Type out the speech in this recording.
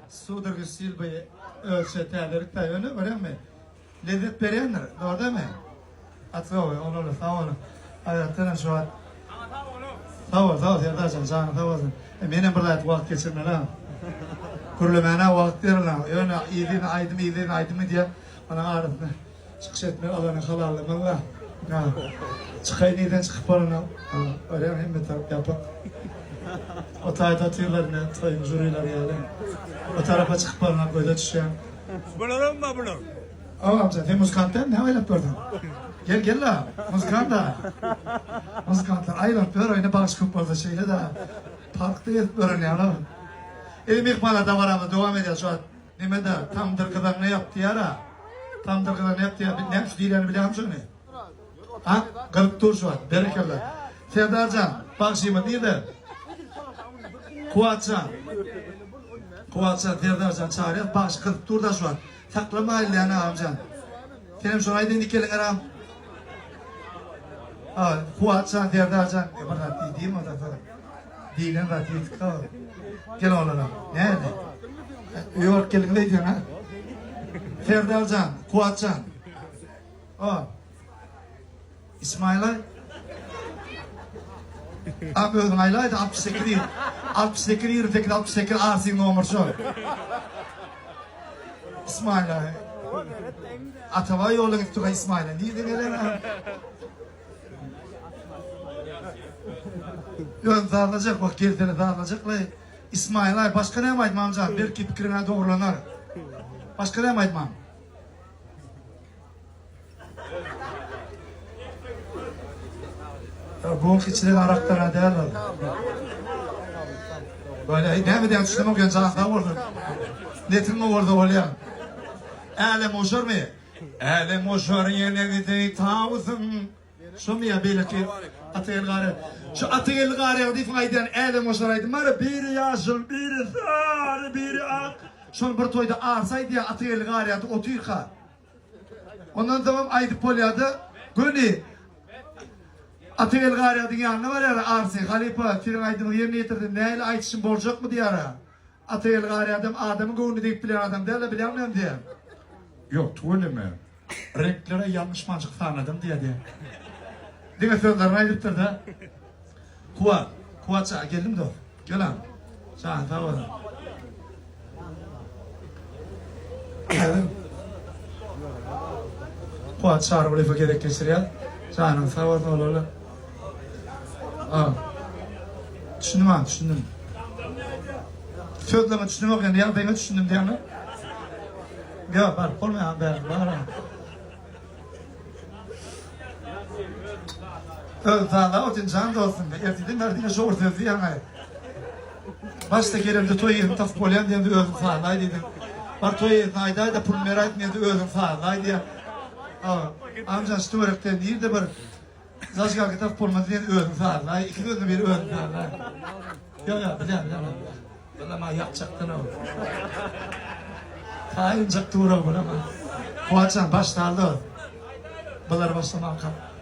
Sudurgy stil bu özçe täzelik-dä ýöne görýäňmi? Lezzet berýändir, dogry dälmi? Gaty gowy, olarly sag boluň. Aýratynam şu wagt Sag bol, sag bol Serdar jan, janyň sag bolsun. E, menem bir zat wagt geçirmeli-ä. Gürlemäne wagt berilä. Ýöne yzy-yzyna aýdym, yzy-yzyna aýdym gidýär. Onuň arasynda çykyş etmek Allanyň halallygyna. Ha. Çykaýyn nirden çykyp bolanok. Ha, görýäň hemme tarap ýapyk. O taýda otyrlar ine, toýuň žurileri ýaly. O tarapa çykyp bolanok, göze düşýäň. Bularam bar bular. Aw amca sen muzykant dälmi näme aýlap gördüň. Gel gel la muzykant da. Muzykantlar aýlanyp ýör ine bagşy köp bolsa şeýle da. Parkda gezip ýören ýaly. Eý myhmanlar dabaramyz dowam edýär şu wagt nemede tamdyr gyzanny ýap diýýär a. Tamdyr gyzanny ýap diýýär näme şu diýilýänini bilýäňmi şony? Ha gyzyp dur şu wagt berekella. Serdarjan bagşymyz nirde? Kuwatjan. Kuwatjan Serdarjan çagyrýas bagşy gyzyp dur da şu wagt. Saklamaýyl ýa agamjan. Senem şony aýdaýyn ikeliň aram. Ha, Kuwat jan, Serdar jan, e, bir zat diý, diýme onda sana. Diýlen zat ýetik sag ol. Gel oglanam. Näme? Öýe baryp geldiňiz aýdýaň ha? Serdar jan, Kuwat jan. O. Ismaila Abi özüň aýlaýda 68 ýyl. 68 28 68 Arsyň nomer şol. Ismaila. Atabaý ýola gidip dur Ismaila. Nirden gelen ha? Ýöne sazlajak bak gelsene sazlajaklaý. Ismail aý başga näme aýtmam jan belki pikiriňe dogurlanar. Başga näme aýtmam? Bu içilen arakdan-a däl ol. Böyle näme diýen düşünemok ýöne jan sag bolsun. Netiň gowy bolsa bolýar. Älem goşarmy? Älem goşar ýelegi deý tawusyň. Şomy ýa beýleki Atageldi Garýa. Şu Atageldi Garýagdyýewiň aýdýan Älem goşar aýdymy bar, biri ýaşyl, biri sary, biri ak. Şony bir toýda Arsa aýdýar Atageldi Garýagdy otyrka. Ondan soňam aýdyp bolýarda, göni Atageldi Garýagdyň ýanyna barýar Arsy, Halypa, siziň aýdymyňyzy ýerine ýetirdim, nähili aýdyşym boljakmy diýýär. Atageldi Garýagdam adamyň göwnüne degip bilýän adam däl-de, bilýäňmi näme diýýär? Ýok, tüweleme. Reňklere ýalňyşmanjyk sanadym diýýär diýýär. Diňe sözlerini aýdypdyr-da. Kuwat, Kuwat jan, geldiňmi dost? Gel a. Janyň sag bolsun. Kuwat Çarygulyýewe gezek geçirýär. Janyň sag bolsun olara. A. Düşündim a, düşündim. Sözleme düşünemok ýöne ýagdaýyňa düşündim diýýäňmi? Ýok, baryp bolmaýar bäri, bar. Öz sala otyn jan dostum. Erteden bäri diňe şo bir söz diýýäň-aý. Başda gelemde toý ýerini tapyp bolýan diýemde özüň sazlaý diýdim. Bar toý ýerini aýdaý-da puluny beräýdim diýemde özüň sazlaý diýýär. Amjan şu töwerekde nirde bir zažigalka tapyp bolmaz diýende özüň sazlaý. Iki sözüň biri özüň sazlaý. Ýok ýok bilýän bilýän. Bulam-a ýakjakdan-ow. Taýynjak dur-ow bulam-a. Kuwatjan başla dost. Bular başlamanka.